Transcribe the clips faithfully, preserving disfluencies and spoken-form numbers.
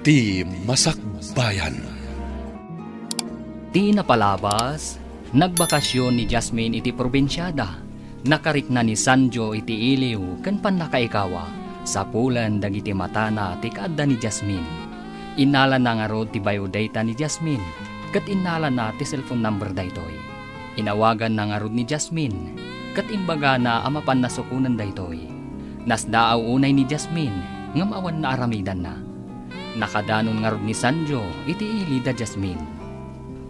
Ti Masakbayan. Ti napalabas, nagbakasyon ni Jasmine iti probinsiada. Nakarikna ni Sanjo iti iliw ken pannakaikawa, sapulen dagiti matana ti kaadda ni Jasmine. Innalana ngarud ti biodata ni Jasmine, ket innalana ti cellphone number daytoy. Inawaganna ngarud ni Jasmine, ket imbagana a mapanna sukonen daytoy. Nasdaaw unay ni Jasmine, ngem awan naaramidanna. Nakadanon ngarud ni Sanjo iti ili da Jasmine.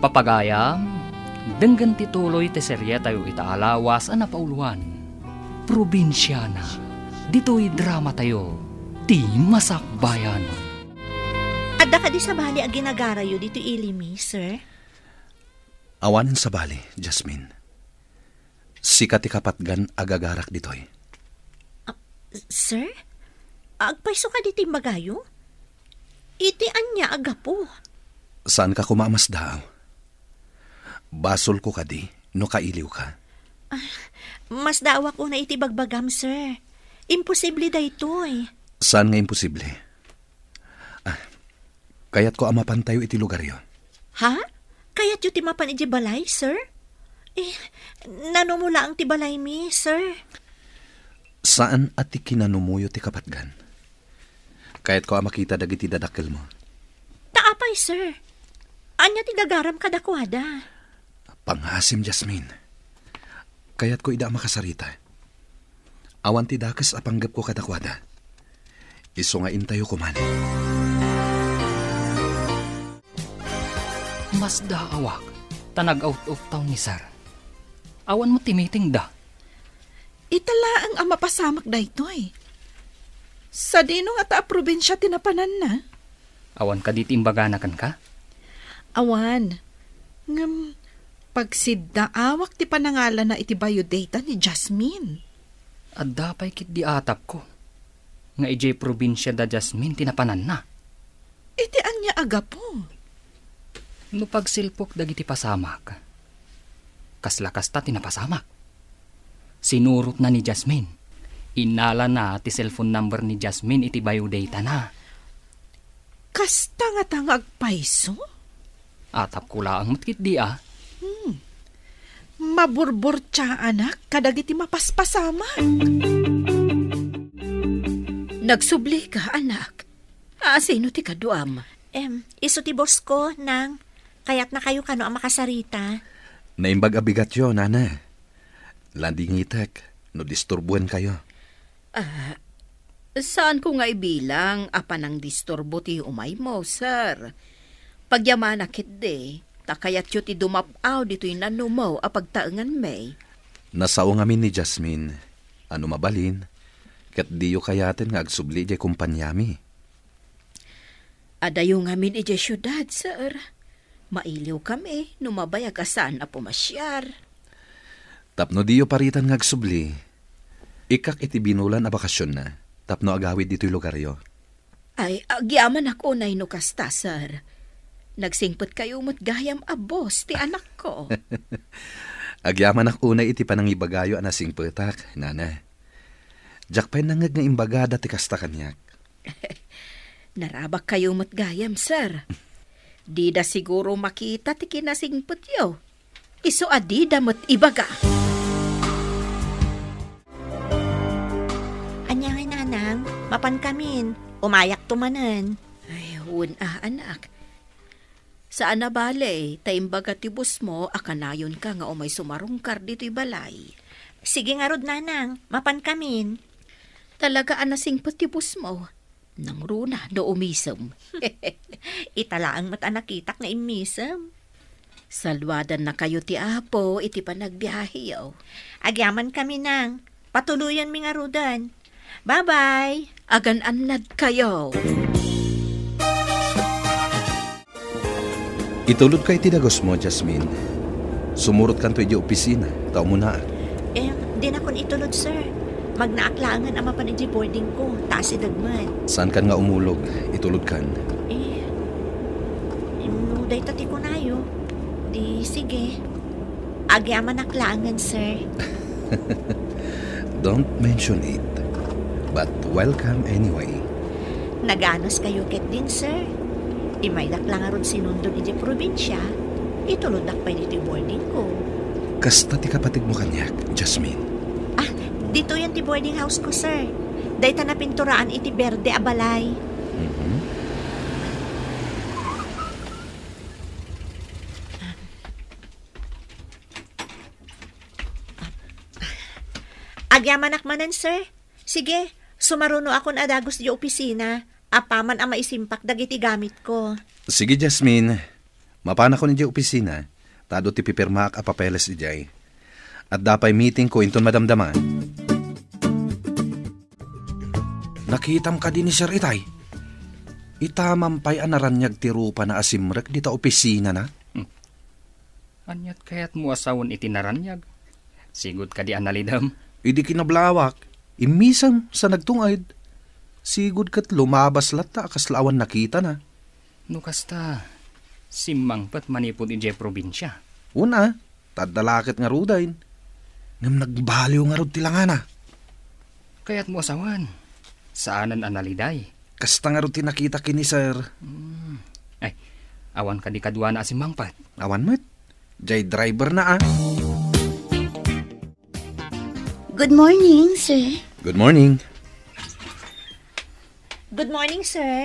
Papagayam, denggen ti tuloy ti serietayo ita a lawas a napauloan. Probinsiana, ditoy dramatayo, Ti Masakbayan. Adda kadi sabali a ginagarayo ditoy ili mi, sir? Awanen sabali, Jasmine. Sika ti kapatgan a gagarak ditoy. Ah, sir? Agpayso kadi ti imbagayo? Iti ania a gapu? Saanka koma a masdaaw? Basolko kadi no kailiwka. Ah, masdaawak unay iti bagbagam, sir. Imposible daytoy. Saan nga imposible? Ah, kayatko a mapantayo iti lugaryo. Ha? Kayatyo ti mapan idiay balay, sir? Eh, nanumo laeng ti balaymi, sir. Saan a ti kinanumoyo ti kapatgan. Kayatko a makita dagiti dadakkelmo. Ta apay, sir? Ania ti gagaram kadakuada? Pangngaasim, Jasmine. Kayatko ida a makasarita. Awan ti dakes a panggepko kadakuada. Isu nga intayo koman. Masdaawak, ta nag-out of town ni Sir. Awan met ti meeting da. Ita laeng a mapasamak daytoy. Sadino ngata a probinsia ti napananna? Awan kadi ti imbagana kenka? Awan. Ngem, pagsiddaawak ti panangalana iti biodata ni Jasmine. Adda pay ketdi atapko nga idiay probinsia da Jasmine ti napananna. Iti ania a gapu? No pagsilpok dagiti pasamak, kasla kasta ti napasamak. Sinurotna ni Jasmine. Innalana ti cellphone number ni Jasmine iti biodatana. Kasta ngata nga agpayso? Atapko laeng met ketdi a. Hmm. Maburburtiaanak kadagiti mapaspasamak. Nagsublika, anak. Asino ti kaduam? Em, isu ti boss ko, Nang. Kayatnakayo kano a makasarita. Naimbag a bigatyo, Nana. Landingitek no disturboenkayo. Ah, saanko nga ibilang a panangdisturbo ti umaymo, sir. Pagyamanak ketdi, ta kayatyo ti dumap-aw ditoy nanumo a pagtaenganmi. Nasao ngamin ni Jasmine a no mabalin, ket diyo kayaten nga agsubli idiay kompaniami. Adayo ngamin idiay siudad, sir. Mailiwkami no mabayag a saan a pumasiar. Tapno diyo paritan nga agsubli, ikkak iti binulan a bakasionna tapno agawid ditoy lugaryo. Ay, agyamanak unay no kasta, sir. Nagsingpetkayo met gayam a boss ti anakko. Agyamanak unay iti panangibagayo a nasingpetak, Nana. Diak pay nangngeg nga imbagada ti kasta kaniak. Narabakkayo met gayam, sir. Dida siguro makita ti kinasingpetyo. Isu a dida met ibaga. Ania ngay, Nanang? Mapankamin. Umayakto manen. Ay, wen a, anak. Saan a bale, ta imbaga ti boss mo a kanayonka nga umay sumarungkar ditoy balay. Sige ngarud, Nanang, mapankamin. Talaga a nasingpet ti boss mo. Nangruna no umisem. Ita laeng met a nakitak nga immisem. Saluadannakayo ti Apo iti panagbiaheyo. Agyamankami, Nang. Patuloyenmi ngaruden. Bye-bye. Agan-annadkayo. Itulodka iti dagusmo, Jasmine. Sumurotkanto idiay opisina, ta umunaak. Em, dinakon itulod, sir. Magnaak laengen a mapan idiay boarding ko, ta asideg met. Saankan nga umulog, itulodkan. Eh, em, no dayta ti kunayo, di sige. Agyamanak laengen, sir. Don't mention it. But welcome anyway. Naganuskayo ketdin, sir. Imaydak la ngarud sinundon idiay probinsia, ituloddak pay ditoy boardingko. Kasta ti kapatibmo kaniak, Jasmine. Ah, ditoyen ti boarding houseko, sir. Dayta napinturaan iti berde a balay. Mhm. Agyamanak manen, sir. Sige, sumarunoakon a dagus idiay opisina, apaman a maisimpak dagiti gamitko. Sige, Jasmine. Mapanakon idiay opisina, ta adu ti pipirmaak a papeles idiay. Adda pay meetingko inton madamdama. Nakitam kadi ni Sir itay? Itamam pay a naraniag ti rupana a simrek dita opisinana. Hmm. Aniat kayatmo a sawen iti naraniag? Sigud kadi a nalidem? Idi kinablawak, immisem sa nagtunged. Sigud ket lumabas latta a kasla awan nakitana. No kasta, simmangpet manipud idiay probinsia. Una, ta adda la ket ngaruden. Ngem nagbaliw ngarud ti langana. Kayatmo a sawen, saanen a naliday. Kasta ngarud ti nakita ken ni Sir. Hmm. Ay, awan kadi kaduana a simmangpet? Awan met. Jay driver na, ah. Good morning, sir. Good morning. Good morning, sir.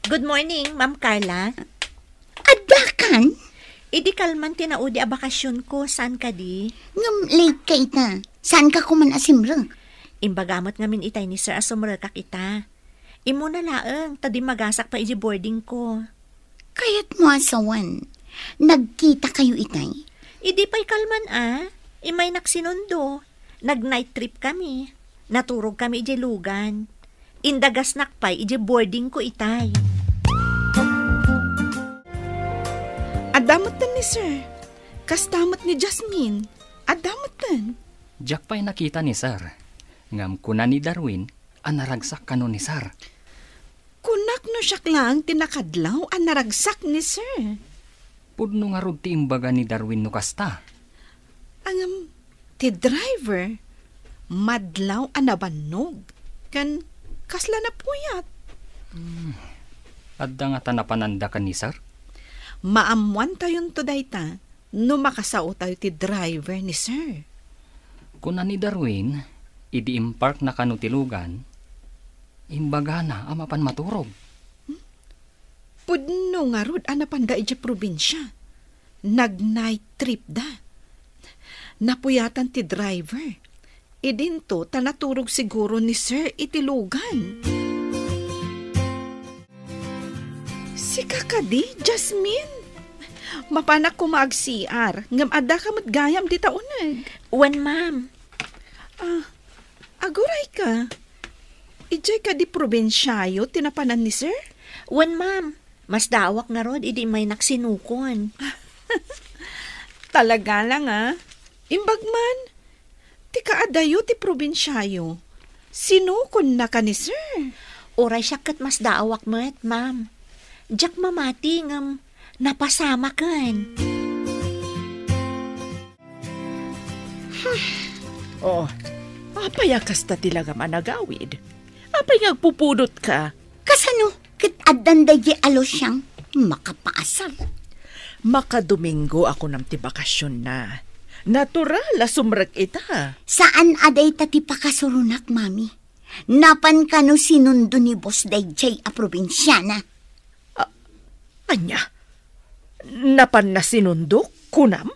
Good morning, Ma'am Carla. Addakan? Idi kalman ti naudi a bakasionko, saan kadi? Ngem late ka ita. Saan ka kuman a simrek? Imbaga met ngamin itay ni sir a sumrekak ita. Immuna laeng, ta dimmagasak pay idiay boardingko. Kayatmo a sawen, nagkitakayo itay? Idi pay kalman a, imaynak sinundo. Nag-night trip kami. Naturog kami idiay lugan. Indagasnak pay idiay boardingko itay. Adda metten ni Sir. Kasta met ni Jasmine. Adda metten. Diak pay nakita ni Sir. Ngem kuna ni Darwin a naragsak kano ni Sir. Kunak no siak laeng ti nakadlaw a naragsak ni Sir. Pudno ngarud ti imbaga ni Darwin no kasta. Ngem, ti driver, madlaw a nabannog, ken kasla napuyat. Hmm. Adda ngata napananda ken ni Sir? Maammoantayonto dayta no makasaotayo ti driver ni Sir. Kuna ni Darwin, idi imparkna kano ti lugan, imbagana a mapan maturog. Hmm? Pudno ngarud a napanda idiay probinsia. Nag-night trip da. Napuyatan ti driver. Idinto ta naturog siguro ni Sir iti lugan. Sika kadi, Jasmine? Mapanak koma ag-C R, ngem addaka met gayam dita uneg. Wen, ma'am. Ah, agurayka. Idiay kadi probinsiayo ti napanan ni Sir? Wen, ma'am. Masdaawak ngarud idi immaynak sinukon. Talaga lang, ah. Imbag man, ti kaadayo ti probinsiayo. Sinukonnaka ni Sir? Uray siak ket masdaawak met, ma'am. Diak mamati ngem napasamaken. Oh, apay a kasta ti langam a nagawid? Apay nga agpupudotka? Kasano ket addan daydiay a Luciang makapaasar? Makadomingo a kunam ti bakasionna. Natural a sumrek ita. Saan a dayta ti pakasuronak, Mami. Napan kano sinundo ni Boss daydiay a probinsiana. A-, ania? Napanna sinundo, kunam?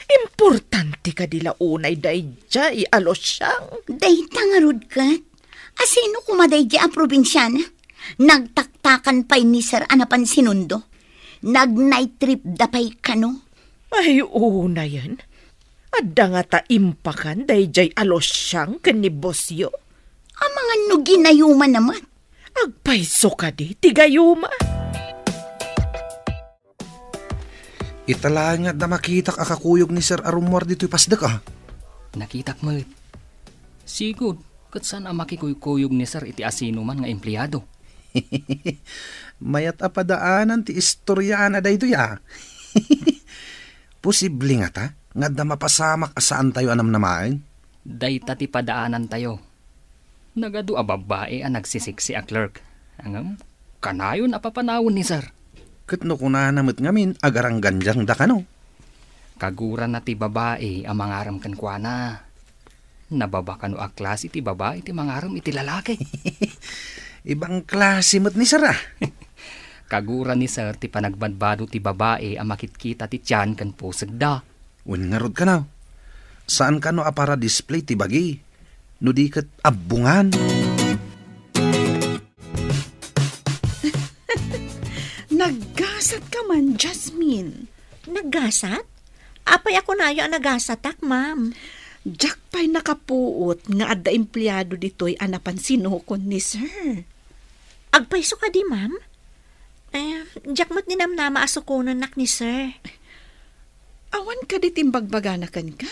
Importante kadi la unay daydiay a Luciang? Dayta ngarud ket. Asino koma daydiay a probinsiana? Nagtaktakan pay ni Sir a napan sinundo. Nag-night trip da pay kano. Ay, unayen. Adda ngata impakan daydiay a Luciang ken ni bossyo? Amangan no ginayumanna met. Agpayso kadi ti gayuma. Ita laeng nga adda makitak a kakuyog ni Sir a rummuar ditoy pasdek, a. Nakitak met. Sigud, ket saan a makikuykuyog ni Sir iti asinoman nga empleado. Mayat a padaanan ti istoriana daytoy, a. Posible ngata nga adda mapasamak a saantayo a namnamaen? Dayta ti padaanantayo. Nagadu a babbai a nagsisiksi a clerk. Ngem, kanayon a papanawen ni Sir. Ket no kunana met ngamin, agaranggandiangda kano. Kagurana ti babai a mangarem kenkuana. Nababa kano a klase ti babai ti mangarem iti lalaki. Ibang klase met ni Sir, a. Kagura ni Sir ti panagbadbado ti babai a makitkita ti tian ken pusegda. Wen ngarud kano, saan kano a para display ti bagi, no di ket abbongan. Naggasat ka man, Jasmine. Naggasat? Apay a kunayo a nagasatak, ma'am? Diak pay nakapuot nga adda empleado ditoy a napan sinukon ni Sir. Agpayso kadi, ma'am? Eh, diak met ninamnama a sukonennak ni Sir. Awan kadi ti imbagbagana kenka?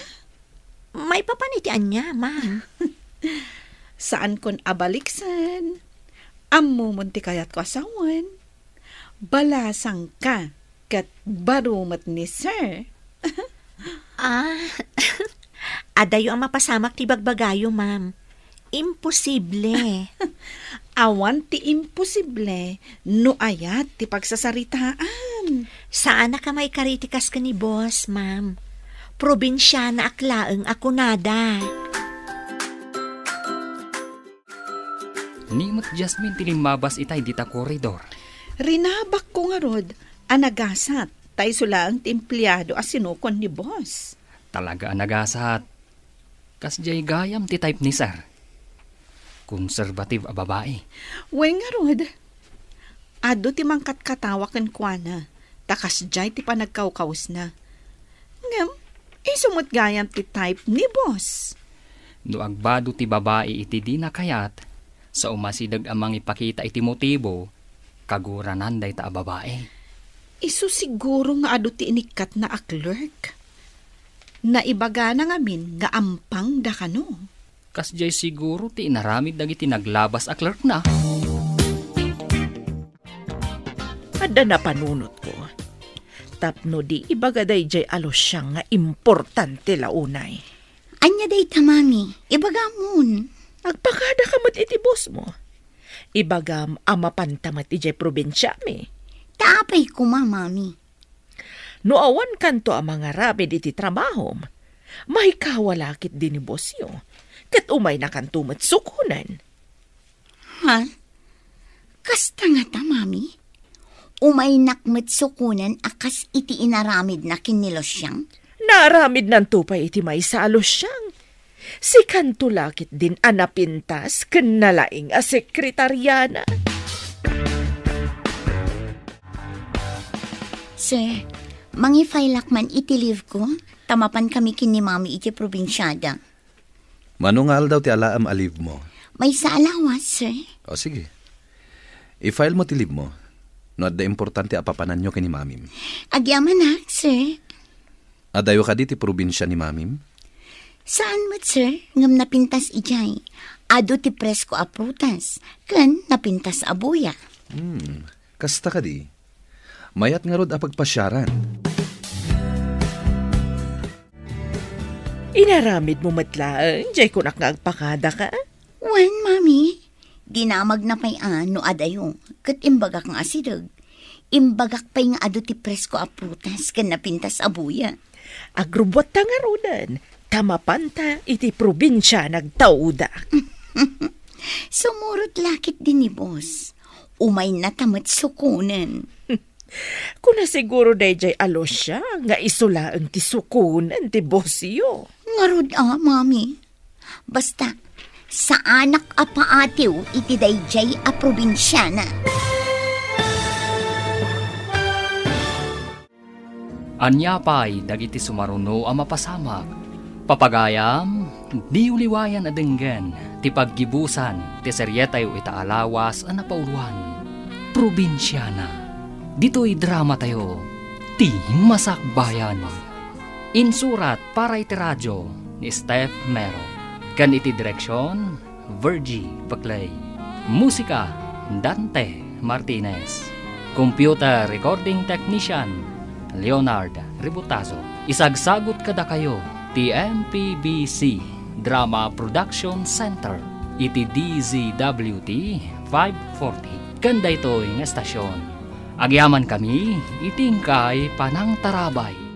Maipapan iti ania, ma'am? Saankon a baliksen. Ammomon ti kayatko a sawen. Balasangka ket baro met ni Sir. Ah, adayo a mapasamak ti bagbagayo, ma'am. Imposible. Awan ti imposible no ayat ti pagsasaritaan. Saanak a maikari ti kas ken ni boss, ma'am. Probinsianaak laeng a kunada. Ni met Jasmine ti limmabas itay dita koridor. Rinabakko ngarud a nagasat, ta isu laeng ti empleado a sinukon ni boss. Talaga a nagasat. Kasdiay gayam ti type ni Sir. Conservative a babai. Wen ngarud, adu ti mangkatkatawa kenkuana, ta kasdiay ti panagkawkawesna. Ngem, isu met gayam ti type ni boss. No agbado ti babai iti dina kayat, sa umasideg a mangipakita iti motibo, kaguranan dayta a babai. Isu siguro nga adu ti inikkatna a clerk. Naibagana ngamin nga ampangda kano. Kasdiay siguro ti inaramid dagiti naglabas a clerkna. Adda napanunotko. Tapno di ibaga daydiay a Lucian nga importante la unay. Ania dayta, Mami? Ibagamon. Agpakadaka met iti bossmo. Ibagam a mapanta met idiay probinsiami. Ta apay koma, Mami? No awan kanto a mangaramid iti trabahom, maikawa la ketdi ni bossyo, ket umaynakanto met sukonen. Ha? Kasta ngata, Mami? Umaynak met sukonen a kas iti inaramidna ken ni Lucian? Naaramidnanto pay iti maysa a Lucian. Sikanto la ketdin a napintas ken nalaing a sekretariana. Sir, mangi-fileak man iti leave ko, ta mapankami ken ni Mami iti probinsiada. Mano nga aldaw ti alaem a leave mo? Maysa a lawas, sir. O, sige. I-file mo ti leave mo. No adda importante a papananyo ken ni Mamim. Agyamanak, sir. Adayo kadi ti probinsia ni Mamim? Saan met, sir, ngem napintas idiay. Adu ti presko a prutas, ken napintas a buya. Hmm, kasta kadi. Mayat ngarud a pagpasiaran. Inaramidmo met laeng, jay kunak nga agpakadaka? Wen, Mami. Dinamagna pay a no adayo, ket imbagak nga asideg. Imbagak pay nga adu ti presko a prutas ken napintas a buya. Agrubbuatta ngaruden, ta mapanta iti probinsia nagtauda. Sumurot la ketdi ni boss. Umaynata met sukonen. Kuna siguro daydiay a Lucia nga isu laeng ti sukonen ti bossyo. Ngarud a, Mami. Basta, saanak a paatiw iti daydiay a probinsiana. Ania pay dagiti sumaruno a mapasamak? Papagayam, diyo liwayan a denggen ti paggibusan ti serietayo ita a lawas a napauloan, Probinsiana. Ditoy dramatayo, Ti Masakbayan. Insurat para iti radio ni Steph Mero. Ken iti direksion, Virgie Paclay. Musika, Dante Martinez. Computer recording technician, Leonard Ributazo. Isagsagut kadakayo ti M P B C Drama Production Center iti D Z W T five forty. ken daytoy nga estasion. Agyamankami iti inkay panangtarabay.